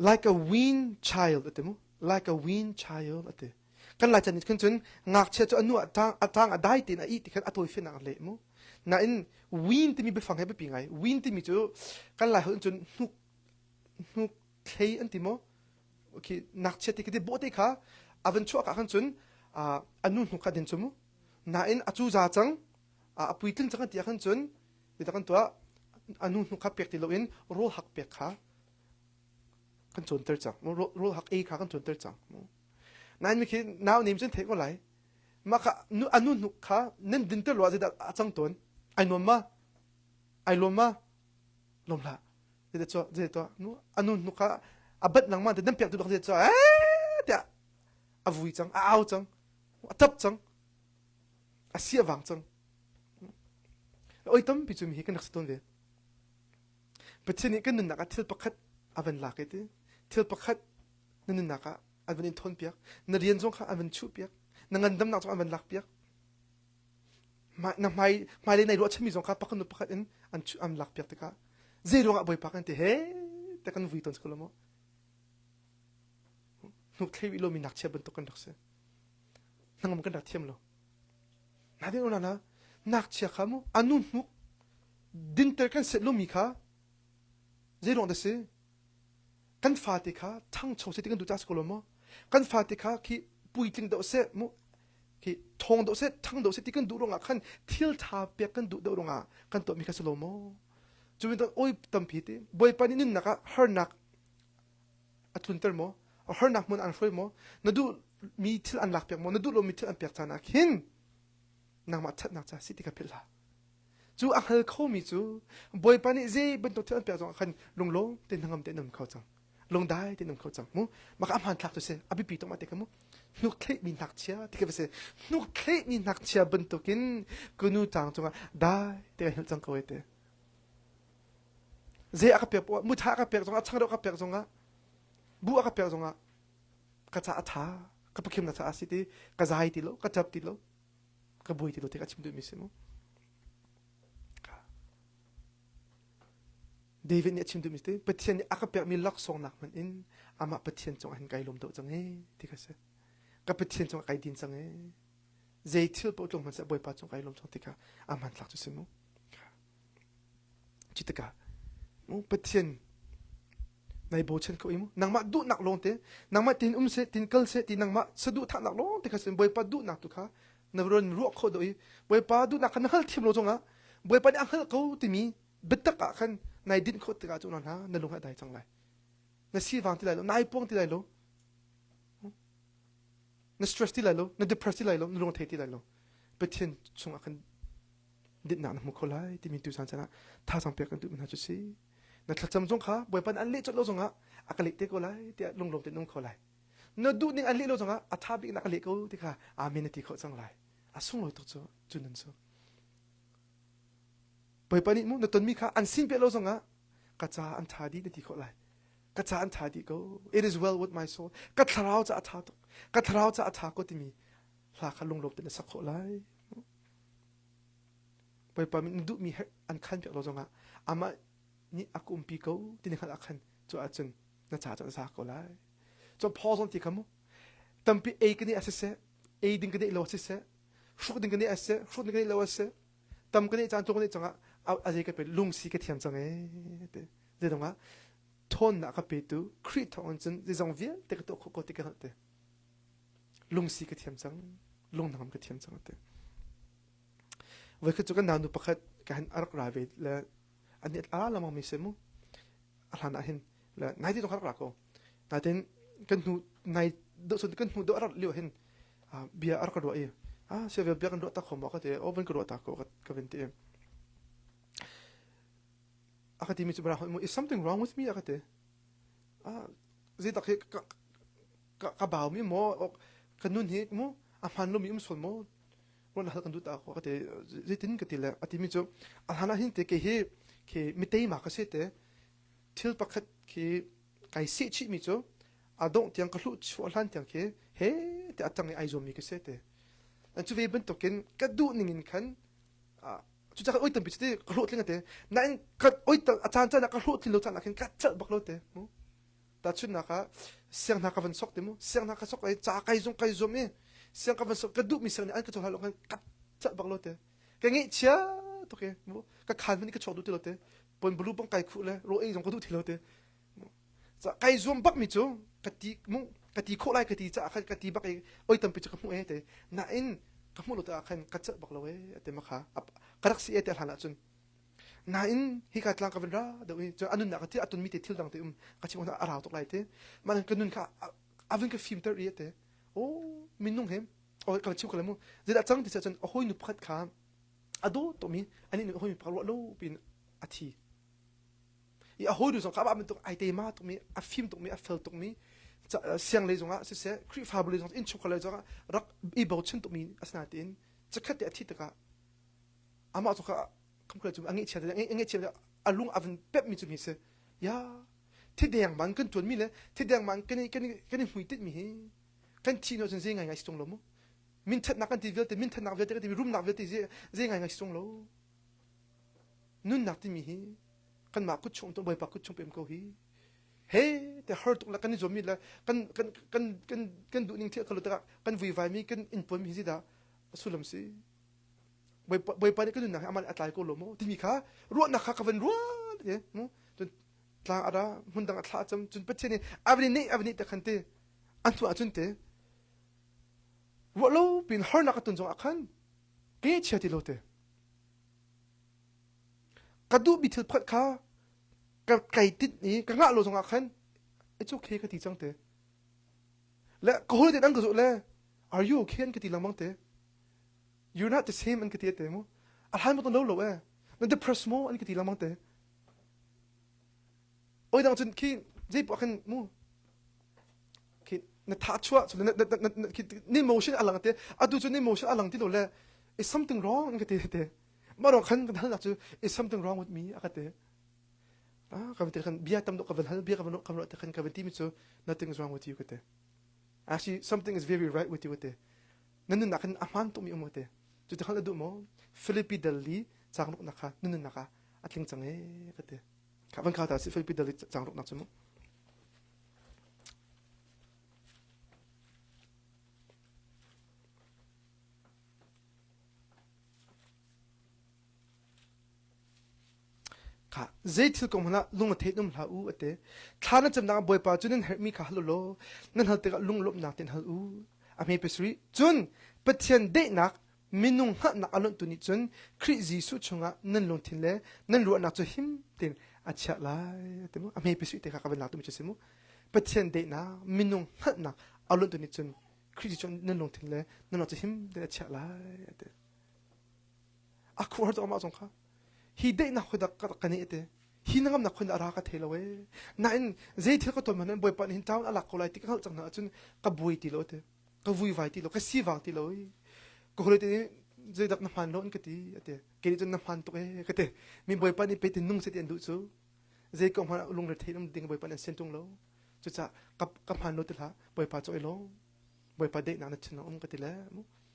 like a weaned child a ti mu like a weaned child a ti kan lai chan nih khan cun ngakchia cu a nu a tang a tang a dai tein a ih ti khan a tawi fiannak a leh mu nain wean timi biafang he biapi ngai wean timi cu kan lai holh cun hnuk hnuk thlei an ti maw khi ngakchia ti khi bawhte kha a van chuah ka khan cun a nu hnuk kha din cu mu nain a cu za cang a puitling cang ti ah khan cun ti kan tuah a nu hnuk kha pek ti loin rawl hak pek kha kan cawnter cang rawl hak ei kha kan cawnter cang nain mi khi nau nim cun theih ko lai mah kha a nu hnuk kha nan dinter lo ah zeidah a cang tawn ai nuam ma ai lawm ma lawm hlah zeidah tuah zeidah tuah nu a nu hnuk kha a bat langmang te nan pek tu zeidah tuah eh tiah a vui cang a au cang a tap cang a si a vang cang oi tampi cu mi hi kan rak si tawn ve Pathian nih kan nunnak ah thil pakhat a van lak i ti thil pakhat na nunnak ah an van in thawn piak na rian zong kha an van chuh piak na ngandamnak zong an van lak piak na hmai hmailei nai ruahchanmi zong kha pakhat nu pakhat in an an lak piak tikah zei ruangah bawipa kan ti he te kan vui tawn ko maw hnuk thlei rih lomi ngakchia bantuk kan rak si hnangam kan rak thiam lo na din una na ngakchia kha mu anu hnuk dinter kan set lomi kha zei ruang dah si kan fate kha ṭhangcho seh ti kan duh caah si ko lo maw kan fate kha khi puitling deuh seh mu khi ṭhawng deuh seh ṭhang deuh seh ti kan duh ruangah khan thil ṭha pek kan duh deuh ruangah kan tuahmi kha si lo maw cu bantuk oi tampi ti Bawipa nih nunnak ah harnak a tlunter maw a harnak hmun an hruai maw na duh mi thil an lak piak maw na duh lomi thil an pek caan ah khin nangmah ṭhatnak ca si ti kha philh hlah Cu a hngal khomi cu Bawipa nih zei bantuk thil an pek zongah khan lunglawm te hnangam te um kho cang. Lungdai te um kho cang. Mu maka a hmanthlak cu si a biapi tuk ma te ka mu. Hnuk thleihmi ngakchia ti ka va si. Hnuk thleihmi ngakchia bantukin kunu tang cungah dai te ka hil cang ko te. Zei a ka pek poah mutha a ka pek zongah changreu ka pek zongah bu a ka pek zongah ka ca a tha ka pakhim na ca a si ti ka zai ti lo ka ṭap ti lo ka buai ti lo ti ka chim duhmi si mu David nih a chim duhmi si Pathian nih a ka pekmi laksawng nak hmanh in amah Pathian cungah hin kai lawm deuh cang ee ti kha si ka Pathian cungah kai din cang ee zei thil paoh tlung hmanh seh Bawipa cung kai lawm cang ti kha a hmanthlak cu si mu Cu tikah Pathian nai bochan ko i mu nangmah duhnak lawng te nangmah tin um seh tin kal seh ti nangmah saduhthahnak lawng te kha sin Bawipa duhnak tu kha na ron ruah khawh do i Bawipa duhnak kha na hngal thiam lo zongah Bawipa nih a hngalh ko timi biatak ah khan nai dinh khawh tikah cu hna na lung a dai cang lai na sivang ti lai lo nai puang ti lai lo na stress ti lai lo na depress ti lai lo na lung thei ti lai lo Pathian chungah khan dinnak na hmu kho lai timi tu caan ah thazaang pek kan duhmi hna cu si na thlacam zong kha bawipa nih an leh colh lo zongah a ka leh te ko lai tiah lunglawm tein um kho lai na duh ning an leh lo zongah a tha bik na ka leh ko ti kha amen na ti khawh cang lai a sunglawi tuk cu cu nun cu bawipa nih mu na tonmi kha an sin pe lo zongah ka ca an tha dih na ti khawh lai ka ca an tha dih ko it is well with my soul ka thlarau ca a tha tuk ka thlarau ca a tha ko timi hla kha lunglawm tein na sak khawh lai Bawipa min na duhmi an khan piak lo zongah amah nih a ka umpi ko ti na hngalh ah khan cu ahcun na ca cu an za ko lai. Cun Paul zong ti kha mu tampi ei ka nih a siseh ei ding ka neih lo a siseh hruk ding ka neih a siseh hruk ding ka neih lo a siseh tam ka neih caan tlung ka neih cangah a zei ka pe lungsi ka thiam cang ee ti zeidong ah ṭhawnnak ka petu Khrih thawngin cun zeizong vialte ka tuah khawh ko ti ka hngalh te lungsi ka thiam cang lungnam ka thiam cang ati Voikhat cu kan naunu pakhat ka han a rak ra ve le ani a lamang mi si mu a hlan ah hin le nai ti zong rak ra ko natin kan hnu nai deuh sun kan hnu deuh a rat lio hin bia a rak ka ruah i ah sia bia kan ruah tak kho maw ka ti o van ka ruah ta ko ka van ti. A ka timi cu bara mu is something wrong with me a ka ti. Ah zeitak hi ka ka ka bau mi maw ka nun hi mu a hmaan lomi um sual maw ruah hal kan duh ta ko ka ti zeitin ka ti le a timi cu a hlan ah hin te ke hi khi miteima ka si te thil pakhat khi kai seh chih mi cu a dongh tiang ka hluh chuah hlan tiang khi he te a tang i ai zuam mi ka si te cu ve bantukin ka duh ning in khan cucaah oi tampi cu ka hlawhtling ate nain ka oi a caan caan ah ka hlawhtlin lo caan ah khin ka celh bak lo te mu tahchunhnak ah siang hna ka van sok te mu siang hna ka sok ai ca kai zung kai zum i siang ka van sok ka duh mi siang nih an ka cohlan lo khan ka celh bak lo te ka ngeihchia tuk e mu ka khan hmanh ka chuak duh ti lo te pon bulu bang kai khuh le ro ei zong ka duh ti lo te kai zuam bak mi cu ka ti mu ka ti khawh lai ka ti caah khan ka ti bak i oi tampi cu ka hmuh e te nain ka hmuh lo te ah khan ka celh bak lo e te ma kha ka rak si e te hlan ah cun nain hika tlang ka van ra deuh i cun a nunnak ka ti a ton mi te thil dang te um ka chim a rau tuk lai te mah ka nun kha a vun ka fimter i te o minung he o ka chim ko le mu zeidah cang ti cun a hawi nu pakhat kha a daw to mi ani nu hawi pakhat ruah lo pin a thi i a hawi zong kha amah bantuk ai teima tukmi a fim tukmi a fel tukmi siang lei zongah siseh Khrihfabu lei zong innchungkhar lei zongah rak i bochan tukmi asinain chikkhat te a thih tikah amah cu kha khamkhat cu a ngaihchia a ngaihchia a lung a van pepmi cu mi si ya thideng man kan tuanmi le thideng man kan i kan i kan i hmuitinh mi hi kan thi no cun zei ngai ngai si tung lo mu minthatnak kan ti vialte minthatnak vialte kan ti rumnak vialte zei ngai ngai si tung lo Nunnak timi hi kanmah kut chung Bawipa kut chung pem ko hi. He te har tuk la kan i zuammi le kan kan kan kan kan duh ning thil ka tikah kan vuivai mi kan inpuan mi hi dah sullam si. Bawipa Bawipa nih kan nunnak hi amah nih a tlai ko lo maw timi kha ruahnak kha ka van ruat te mu cun tlang a ra hmun dang a thla cam cun Pathian nih avani nih avani te khan te an tuah cun te ruah lo pin harnak a ton zong ah khan ke chia ti lo te Ka duhmi thil pakhat kha ka kai tinh i ka ngah lo zongah khan it's okay ka ti cang te. Le ka hawi te an ka zoh le are you okay an ka ti lengmang te. You're not the same an ka ti te mu. A hlan mo lo lo eh. Na depressed mo an ka ti lengmang te. Oi dang cun khi zei poah khan mu khi na tha chuah na na na na emotion alang te atu cu na emotion alang ti lo le is something wrong an ka ti te mah ro khan kan halnak cu is something wrong with me a ka ti ah ka van ti khan bia tam deuh ka van hal bia ka van ka van te khan ka van ti mi cu nothing is wrong with you ka ti actually something is very right with you ka ti na nunnak khan a hmaan tukmi um ka ti cu ti khan na duh maw Philippi dal li chang ruknak kha na nunnak ah a tling cang e ka ti kha van kha ta si Philippi dal li chang ruknak cu mu Kha zei thil kong hmanh ah lung a theih um hlah u a ti. Thla na camnak ah Bawipa cu nan herhmi kha hal u law nan hal tikah lunglawmhnak tein hal u. A hme pasarih. Cun Pathian daihnak minung hngalhnak a lonhtu nih cun Khrih Jesuh chungah nan lungthin le nan ruahnak cu him tein a chiah lai a ti mu. A hme pasarih te kha ka van lak tumi cu a si mu. Pathian daihnak minung hngalhnak a lonhtu nih cun Khrih Jesuh nan lungthin le nan ruahnak cu him tein a chiah lai a ti. A khuahar cu amah zong kha hi daihnak khoi dah ka nih te hi na ngamnak khoi dah ra ka thei lo ee nain zei thil ka ton hmanh bawipa nih hin town a lak ko lai ti ka hngalh cang hna ahcun ka buai ti lo te ka vuivai ti lo ka sivang ti lo ka hole te zeidak na hmaan lo an ka ti ate ke nih cun na hmaan tuk ee ka ti mi bawipa nih pe tin nung se ti an duh cu zei ko hmanh lungre thei um ding bawipa nih an sian tung lo cucaah ka ka hmaan lo ti hlah bawipa cu ai lawm bawipa daihnak na thin um ka ti le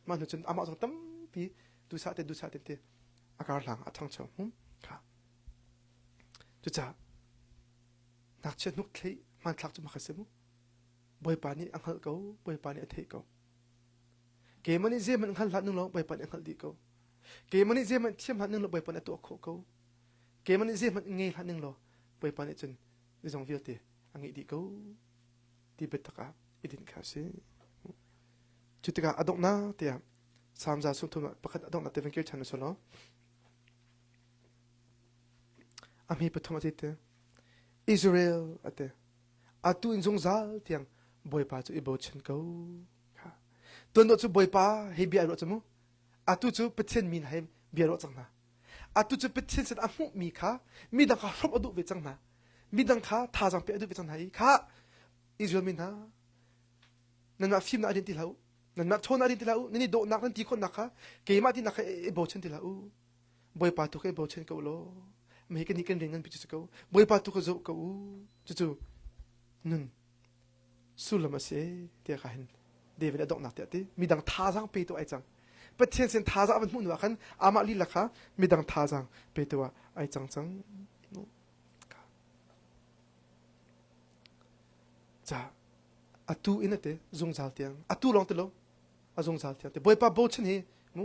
mah hnu cun amah zong tampi duhsah te duhsah te te a kar hlang a ṭhangcho hum kha cucaah ngakchia hnuk thlei hmanthlak cu makha si mu bawipa nih a hngalh ko bawipa nih a theih ko keimah nih zeihmanh hngal hlah ning law bawipa nih a hngalh dih ko keimah nih zeihmanh thiam hlah ning law bawipa nih a tuah khawh ko keimah nih zeihmanh ngei hlah ning law bawipa nih cun zeizong vialte a ngeih dih ko ti biatak ah i dinh kha a si cu tikah a donghnak tiah Salm za sung thum pakhat a donghnak te van kir ṭhan u law a hmi pathum a ti te Israel a ti atu in zungzal tiang Bawipa cu i bochan ko tuan cu Bawipa he bia ruah cu mu atu cu Pathian min he bia ruah cang hna. Atu cu Pathian sin a hmuhmi kha midang kha hrawmh a duh ve cang hna. Midang kha thazaang pe a duh ve cang hna i kha Israel mi hna nanmah fimnak a din ti hlah u. Nanmah ṭhawnnak a din ti hlah u. Nan i dawhnak nan ti khawhnak kha keimah tinak kha i bochan ti hlah u. Bawipa tu kha i bochan ko law mei kan nih kan rian nganpi cu si ko. Bawipa tu kha zoh ko u. Cucu nun sullam a si tiah ka hin David a donghnak tiah ti midang thazaang petu ai cang Pathian sin thazaang a van hmuh hnu ah khan amah lila kha midang thazaang petu ah ai cang cang ca atu in ate zungzal tiang atu lawng ti lo a zungzal tiang te Bawipa bochan hi mu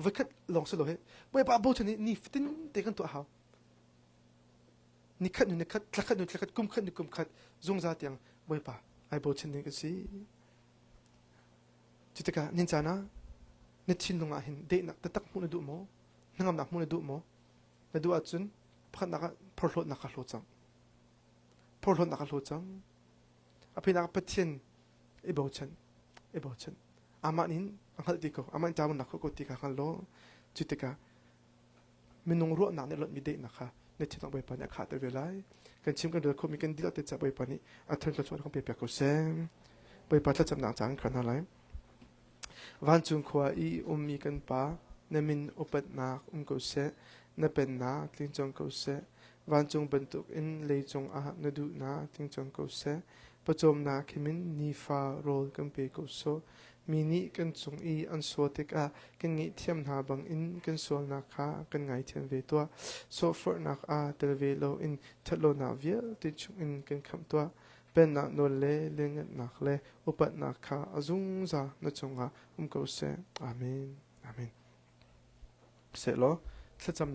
voikhat lawng si lo hi Bawipa bochan hi ni fatin te kan tuah hau nikhat nu nikhat thlakhat nu thlakhat kum khat nu kum khat zungzal tiang Bawipa ai bochan ding kan si cu tikah nin caan ah na thinlung ah hin dehnak taktak hmuh na duh maw hnangamnak hmuh na duh maw na duh ahcun pakhatnak ah phorhlawtnak kha hlaw cang phorhlawtnak kha hlaw cang a phinak ah Pathian i bochan i bochan amah nih a hngalh ti ko amah in ṭawannak ko ti kha hngal law cu tikah minung ruahnak nih lonhmi daihnak kha na thinlung Bawipa nih a khahter ve lai. Kan chim kan rel khomi kan dihlak te caah Bawipa nih a thar thluachuah kan pek ko seh. Bawipa thlacamnak caan kan hna lai. Vancung khua i ummi kan Pa, na min upatnak um ko seh, na pennak tling cang ko seh. Vancung bantuk in leicung ah na duhnak tling cang ko seh. Pawcawmnak himin nifa rawl kan pe ko sawh. Mi nih kan cung i an sual tikah kan ngaihthiam hna bangin kan sualnak kha kan ngaithiam ve tuah. Sawhforhnak ah tel ve loin ṭhatlonak vialte chungin kan khamh tuah. Pennak nawl le lianngannak le upatnak kha a zungzal na cungah um ko seh. Amen. Amen. Sehlaw thlacamnak.